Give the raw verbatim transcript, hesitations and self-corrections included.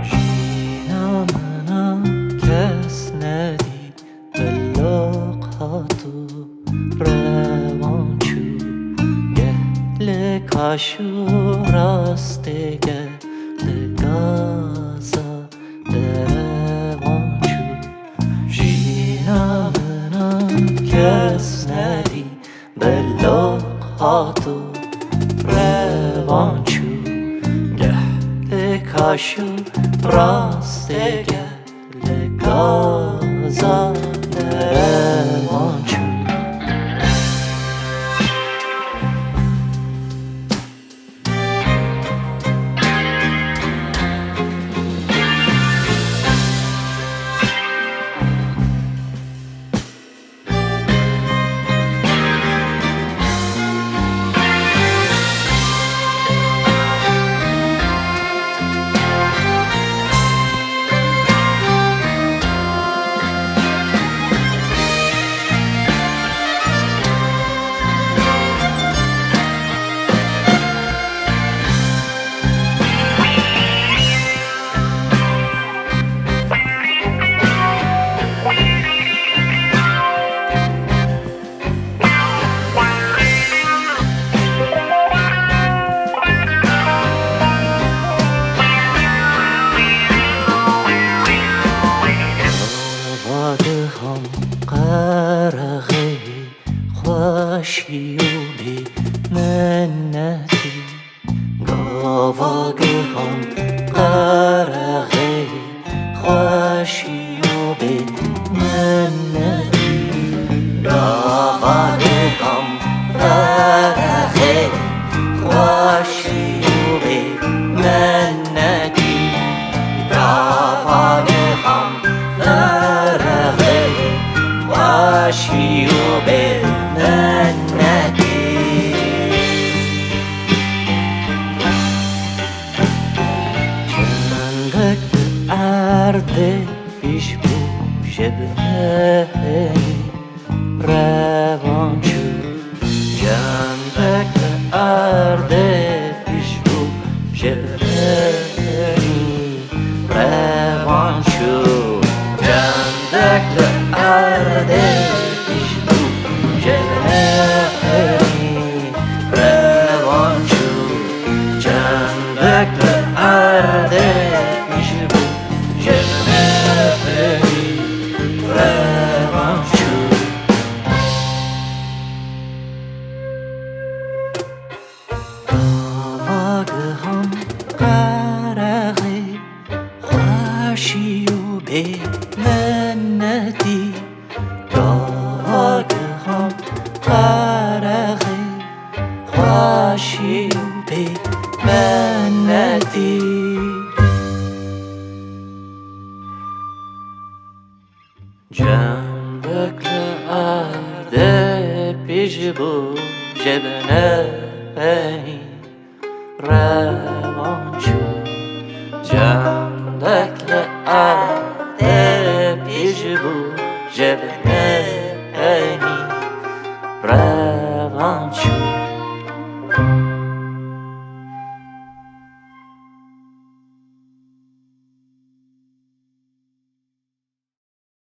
Jîna min a kes nedî, belaq hat û rewan çû. Geh li kaş û rastê, geh li gaza derewan çû. Jîna min a kes nedî, belaq hat û rewan çû. Geh li kaş û rastê, geh li gaza derewan çû. Gava giham qerexe, xweşî û bêminetî. Gava giham qerexe, xweşî û bêminetî. Gava giham qerexe, xweşî û bêminetî. Gava giham qerexe, xweşî û bêminetî. Çendek li erdê pîş bû ji binê rewan çû. Çendek li erdê pîş bû ji binê rewan çû. Çendek li erdê pîş bû ji binê rewan çû. Çendek li erdê pîş bû ji binê rewan çû. Gava giham qerexe, xweşî û bêminetî. Gava giham qerexe, Şî bê menetî. Candek li erdê pîj bû, jê binê enî revan çû. Candek li erdê pîj bû, jê binê enî revan çû.